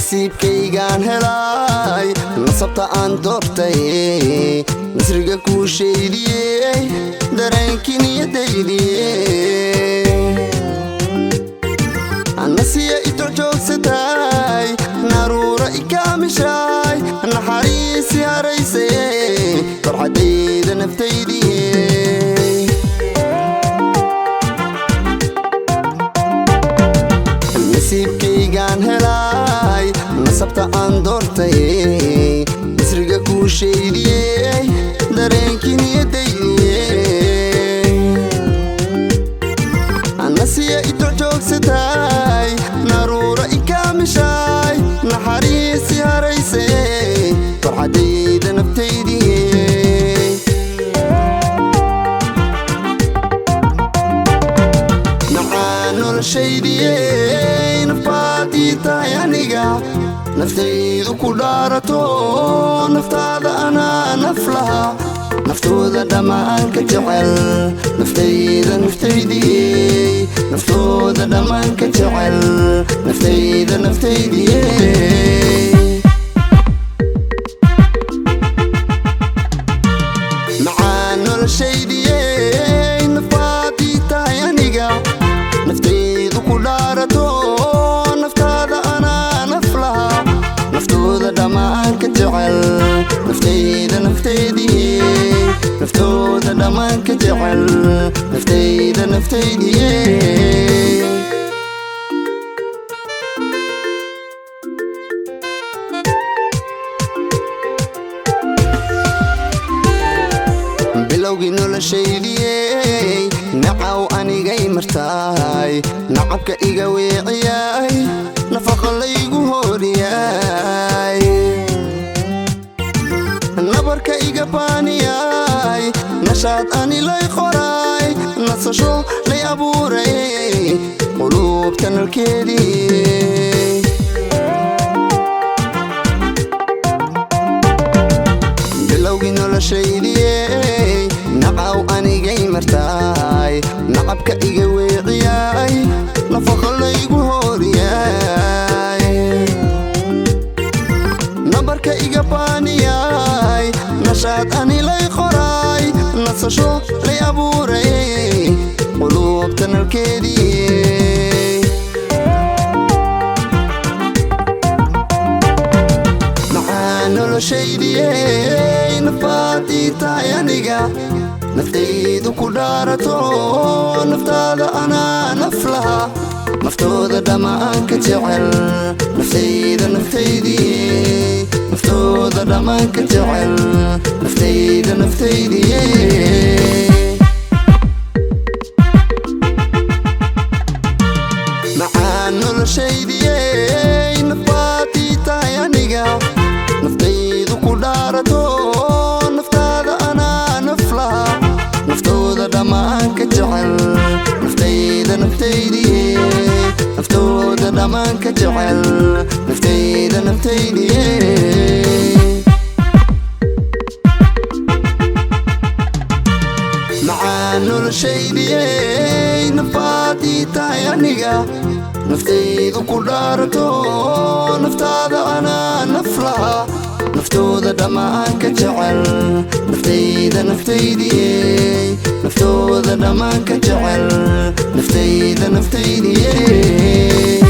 Nasiibkaygaan helay, nasabta aan doortay, nasriga kuu sheydiyey, dareenkii niyadaydiyey. Nasiya idoljoogsadtaay, naruura ikaamishaay, naxariisi haraysay, farxadayda naftaydiyey. Nasiibkaygaan helay, nasabta aan doortay, nasriga kuu sheydiyey, dareenkii niyadaydiyey. Nasiya idoljoogsadtaay, naruura ikaamishaay, naxariisi haraysay, farxadayda naftaydiyey. Macaan noloshaydiyey, nafbaadii tahay aniga, naftaydu ku dhaarato, naftaada anaa naf laha, naftooda dhammaan ka jecel, naftayda naftaydiyey, naftooda dhammaan ka jecel, naftayda naftaydiyey. Macaan noloshaydiyey, nafbaadii tahay aniga, naftaydu ku dhaarato, naftaada anaa naf laha, naftooda dhammaan ka jecel, naftayda naftaydiyey, naftooda dhammaan ka jecel, naftayda naftaydiyey. Bilowgii noloshaydiyey, nacaw anigay martaay, nacabka iga weeciyay, nafaqa laygu hooriyay, nabarka iga baaniyay, nashaad ani lay qoray, nasasho lay abuuray, quluubta nalkeedii. Bilowgii noloshaydiyey, nacaw anigay martaay, nacabka iga weeciyay, nafaqa laygu hooriyay, nabarka iga baaniyay, nashaad ani lay qoray, nasasho lay abuuray, quluubta nalkeedii. Macaan noloshaydiyey, nafbaadii tahay aniga, naftaydu ku dhaarato, naftaada anaa naf laha, naftooda dhammaan ka jecel, naftayda naftaydiyey, naftooda dhammaan ka jecel, naftayda naftaydiyey. Macaan noloshaydiyey, nafbaadii tahay aniga, naftaydu ku dhaarato, naftaada anaa naf laha, naftooda dhammaan ka jecel, naftayda naftaydiyey, naftooda dhammaan ka jecel, naftayda naftaydiyey. Macaan noloshaydiyey, nafbaadii tahay aniga, naftaydu ku dhaarato, naftaada anaa naf laha, naftooda dhammaan ka jecel, naftayda naftaydiyey, naftooda dhammaan ka jecel, naftayda naftaydiyey.